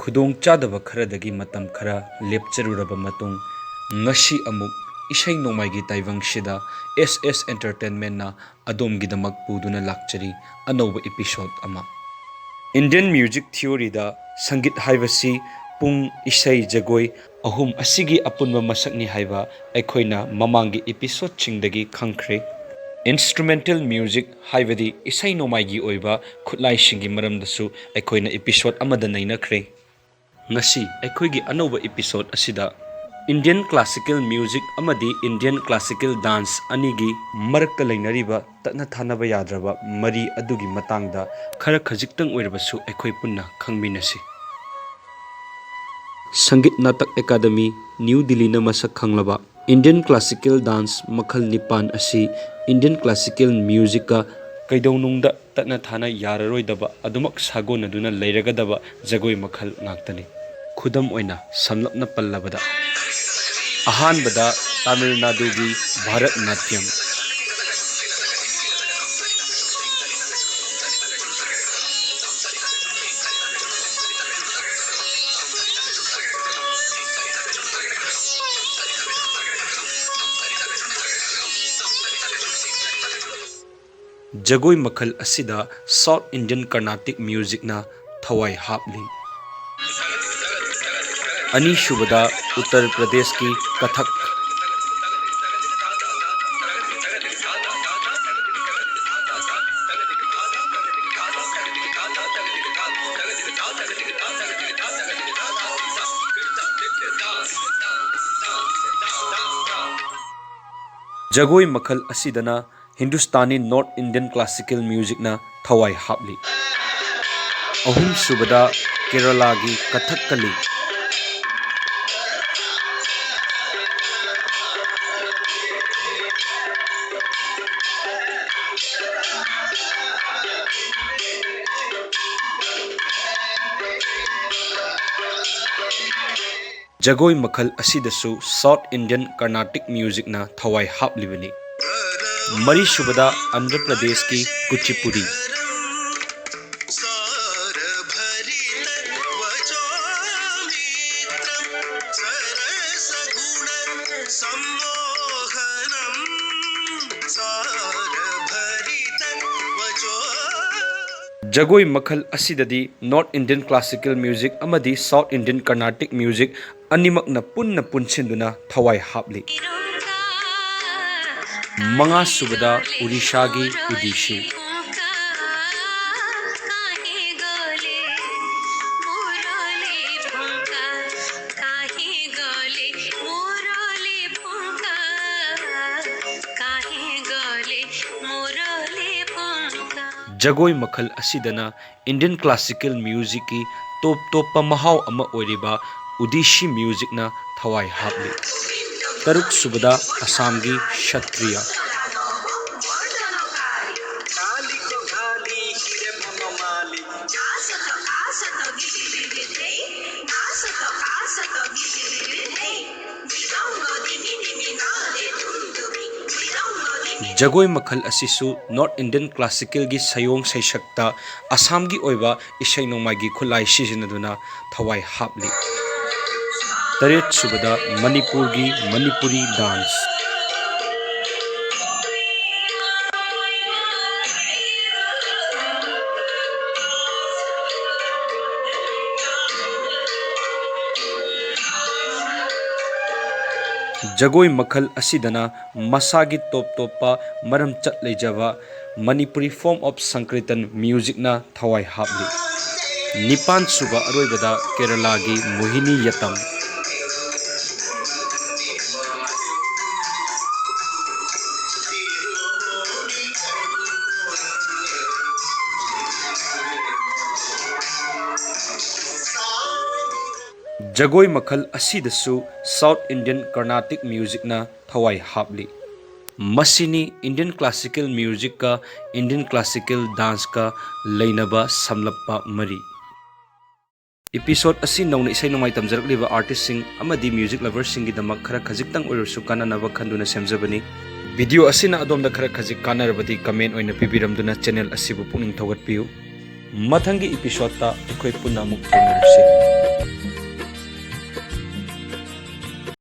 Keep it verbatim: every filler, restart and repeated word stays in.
ꯈꯨꯗꯣꯡꯆꯥꯗꯕ ꯈꯔꯗꯒꯤ ꯃꯇꯝ ꯈꯔ ꯂꯦꯞꯆꯔꯨꯔꯕ ꯃꯇꯨꯡ, ꯉꯁꯤ ꯑꯃꯨꯛ ꯏꯁꯩ ꯅꯣꯡꯃꯥꯏꯒꯤ ꯇꯥꯏꯕꯪꯁꯤꯗ ꯑꯦꯁ ꯑꯦꯁ ꯑꯦꯟꯇꯔꯇꯦꯟꯃꯦꯟꯅ ꯑꯗꯣꯝꯒꯤꯗꯃꯛ ꯄꯨꯗꯨꯅ ꯂꯥꯛꯆꯔꯤ ꯑꯅꯧꯕ ꯏꯄꯤꯁꯣꯗ ꯑꯃ꯫ ꯏꯟꯗꯤꯌꯟ ꯃ꯭ꯌꯨꯖꯤꯛ ꯊꯤꯑꯣꯔꯤꯗ ꯁꯪꯒꯤꯠ ꯍꯥꯏꯕꯁꯤ ꯄꯨꯡ, ꯏꯁꯩ, ꯖꯒꯣꯏ ꯑꯍꯨꯝ ꯑꯁꯤꯒꯤ ꯑꯄꯨꯟꯕ ꯃꯁꯛꯅꯤ ꯍꯥꯏꯕ ꯑꯩꯈꯣꯏꯅ ꯃꯃꯥꯡꯒꯤ ꯏꯄꯤꯁꯣꯗꯁꯤꯡꯗꯒꯤ ꯈꯪꯈ꯭ꯔꯦ꯫ ꯏꯟꯁꯇ꯭ꯔꯨꯃꯦꯟꯇꯦꯜ ꯃ꯭ꯌꯨꯖꯤꯛ ꯍꯥꯏꯕꯗꯤ ꯏꯁꯩ ꯅꯣꯡꯃꯥꯏꯒꯤ ꯑꯣꯏꯕ ꯈꯨꯠꯂꯥꯏꯁꯤꯡꯒꯤ ꯃꯔꯝꯗꯁꯨ ꯑꯩꯈꯣꯏꯅ ꯏꯄꯤꯁꯣꯗ ꯑꯃꯗ ꯅꯩꯅꯈ꯭ꯔꯦ꯫ ꯉꯁꯤ ꯑꯩꯈꯣꯏꯒꯤ ꯑꯅꯧꯕ ꯏꯄꯤꯁꯣꯗ ꯑꯁꯤꯗ ꯏꯟꯗꯤꯌꯟ ꯀ꯭ꯂꯥꯁꯤꯀꯦꯜ ꯃ꯭ꯌꯨꯖꯤꯛ ꯑꯃꯗꯤ ꯏꯟꯗꯤꯌꯟ ꯀ꯭ꯂꯥꯁꯤꯀꯦꯜ ꯗꯥꯟꯁ ꯑꯅꯤꯒꯤ ꯃꯔꯛꯇ ꯂꯩꯅꯔꯤꯕ ꯇꯠꯅ ꯊꯥꯅꯕ ꯌꯥꯗ꯭ꯔꯕ ꯃꯔꯤ ꯑꯗꯨꯒꯤ ꯃꯇꯥꯡꯗ ꯈꯔ ꯈꯖꯤꯛꯇꯪ ꯑꯣꯏꯔꯕꯁꯨ ꯑꯩꯈꯣꯏ ꯄꯨꯟꯅ ꯈꯪꯃꯤꯟꯅꯁꯤ꯫ ꯁꯪꯒꯤꯠ ꯅꯥꯇꯛ ꯑꯦꯀꯥꯗꯃꯤ, ꯅ꯭ꯌꯨ ꯗꯤꯜꯂꯤꯅ ꯃꯁꯛ ꯈꯪꯂꯕ ꯏꯟꯗꯤꯌꯟ ꯀ꯭ꯂꯥꯁꯤꯀꯦꯜ ꯗꯥꯟꯁ ꯃꯈꯜ ꯅꯤꯄꯥꯟ ꯑꯁꯤ ꯏꯟꯗꯤꯌꯟ ꯀ꯭ꯂꯥꯁꯤꯀꯦꯜ ꯃ꯭ꯌꯨꯖꯤꯛꯀ ꯀꯩꯗꯧꯅꯨꯡꯗ ꯇꯠꯅ ꯊꯥꯅ ꯌꯥꯔꯔꯣꯏꯗꯕ, ꯑꯗꯨꯃꯛ ꯁꯥꯒꯣꯟꯅꯗꯨꯅ ꯂꯩꯔꯒꯗꯕ ꯖꯒꯣꯏ ꯃꯈꯜ ꯉꯥꯛꯇꯅꯤ꯫ ꯈꯨꯗꯝ ꯑꯣꯏꯅ ꯁꯝꯂꯞꯅ ꯄꯜꯂꯕꯗ, ꯑꯍꯥꯟꯕꯗ ꯇꯥꯃꯤꯜ ꯅꯥꯗꯨꯒꯤ ꯚꯥꯔꯠ ꯅꯥꯇ꯭ꯌꯝ꯫ ꯖꯒꯣꯏ ꯃꯈꯜ ꯑꯁꯤꯗ ꯁꯥꯎꯠ ꯏꯟꯗꯤꯌꯟ ꯀꯔꯅꯥꯇꯤꯛ ꯃ꯭ꯌꯨꯖꯤꯛꯅ ꯊꯋꯥꯏ ꯍꯥꯞꯂꯤ꯫ ꯑꯅꯤꯁꯨꯕꯗ ꯎꯠꯇꯔ ꯄ꯭ꯔꯗꯦꯁꯀꯤ ꯀꯊꯛ꯫ ꯖꯒꯣꯏ ꯃꯈꯜ ꯑꯁꯤꯗꯅ ꯍꯤꯟꯗꯨꯁꯇꯥꯅꯤ ꯅꯣꯔꯠ ꯏꯟꯗꯤꯌꯟ ꯀ꯭ꯂꯥꯁꯤꯀꯦꯜ ꯃ꯭ꯌꯨꯖꯤꯛꯅ ꯊꯋꯥꯏ ꯍꯥꯞꯂꯤ꯫ ꯑꯍꯨꯝꯁꯨꯕꯗ ꯀꯦꯔꯂꯥꯒꯤ ꯀꯊꯛꯀꯂꯤ꯫ ꯖꯒꯣꯏ ꯃꯈꯜ ꯑꯁꯤꯗꯁꯨ ꯁꯥꯎꯠ ꯏꯟꯗꯤꯌꯟ ꯀꯔꯅꯥꯇꯤꯛ ꯃ꯭ꯌꯨꯖꯤꯛꯅ ꯊꯋꯥꯏ ꯍꯥꯞꯂꯤꯕꯅꯤ꯫ ꯃꯔꯤꯁꯨꯕꯗ ꯑꯟꯙ꯭ꯔ ꯄ꯭ꯔꯗꯦꯁꯀꯤ ꯀꯨꯆꯤꯄꯨꯔꯤ꯫ ꯖꯒꯣꯏ ꯃꯈꯜ ꯑꯁꯤꯗꯗꯤ North Indian Classical Music ꯑꯃꯗꯤ South Indian Carnatic Music ꯑꯅꯤꯃꯛꯅ ꯄꯨꯟꯅ ꯄꯨꯟꯁꯤꯟꯗꯨꯅ ꯊꯋꯥꯏ ꯍꯥꯞꯂꯤ꯫ ꯃꯉꯥ ꯁꯨꯕꯗ ꯑꯣꯔꯤꯁꯥꯒꯤ ꯑꯣꯗꯤꯁꯤ꯫ ꯖꯒꯣꯏ ꯃꯈꯜ ꯑꯁꯤꯗꯅ Indian Classical Musicꯀꯤ ꯇꯣꯞ ꯇꯣꯞꯄ ꯃꯍꯥꯎ ꯑꯃ ꯑꯣꯏꯔꯤꯕ ꯑꯣꯗꯤꯁꯤ Musicꯅ ꯊꯋꯥꯏ ꯍꯥꯞꯂꯤ꯫ ꯇꯔꯨꯛ ꯁꯨꯕꯗ ꯑꯁꯥꯝꯒꯤ ꯁꯇ꯭ꯔꯤꯌꯥ꯫ ꯖꯒꯣꯏ ꯃꯈꯜ ꯑꯁꯤꯁꯨ North Indian Classicalꯒꯤ ꯁꯩꯑꯣꯡ ꯁꯩꯁꯛꯇ ꯑꯁꯥꯝꯒꯤ ꯑꯣꯏꯕ ꯏꯁꯩ ꯅꯣꯡꯃꯥꯏꯒꯤ ꯈꯨꯠꯂꯥꯏ ꯁꯤꯖꯤꯟꯅꯗꯨꯅ ꯊꯋꯥꯏ ꯍꯥꯞꯂꯤ꯫ ꯇꯔꯦꯠ ꯁꯨꯕꯗ ꯃꯅꯤꯄꯨꯔꯒꯤ ꯃꯅꯤꯄꯨꯔꯤ dance꯫ ꯖꯒꯣꯏ ꯃꯈꯜ ꯑꯁꯤꯗꯅ ꯃꯁꯥꯒꯤ ꯇꯣꯞ ꯇꯣꯞꯄ ꯃꯔꯝꯆꯠ ꯂꯩꯖꯕ Manipuri form of Sankirtan Musicꯅ ꯊꯋꯥꯏ ꯍꯥꯞꯂꯤ꯫ ꯅꯤꯄꯥꯟ ꯁꯨꯕ ꯑꯔꯣꯏꯕꯗ ꯀꯦꯔꯂꯥꯒꯤ ꯃꯣꯍꯤꯅꯤ ꯌꯇꯝ꯫ ꯖꯒꯣꯏ ꯃꯈꯜ ꯑꯁꯤꯗꯁꯨ South Indian Carnatic Musicꯅ ꯊꯋꯥꯏ ꯍꯥꯞꯂꯤ꯫ ꯃꯁꯤꯅꯤ Indian Classical Musicꯀ Indian Classical Danceꯀ ꯂꯩꯅꯕ ꯁꯝꯂꯞꯄ ꯃꯔꯤ꯫ Episode ꯑꯁꯤ ꯅꯧꯅ ꯏꯁꯩ ꯅꯣꯡꯃꯥꯏ ꯇꯝꯖꯔꯛꯂꯤꯕ artistꯁꯤꯡ ꯑꯃꯗꯤ music loverꯁꯤꯡꯒꯤꯗꯃꯛ ꯈꯔ ꯈꯖꯤꯛꯇꯪ ꯑꯣꯏꯔꯁꯨ ꯀꯥꯟꯅꯅꯕ ꯈꯟꯗꯨꯅ ꯁꯦꯝꯖꯕꯅꯤ꯫ Video ꯑꯁꯤꯅ ꯑꯗꯣꯝꯗ ꯈꯔ ꯈꯖꯤꯛ ꯀꯥꯟꯅꯔꯕꯗꯤ comment ꯑꯣꯏꯅ ꯄꯤꯕꯤꯔꯝꯗꯨꯅ channel ꯑꯁꯤꯕꯨ ꯄꯨꯛꯅꯤꯡ ꯊꯧꯒꯠꯄꯤꯌꯨ꯫ ꯃꯊꯪꯒꯤ episodeꯇ ꯑꯩꯈꯣꯏ ꯄꯨꯟꯅ ꯑꯃꯨꯛ ꯊꯦꯡꯅꯔꯁꯤ꯫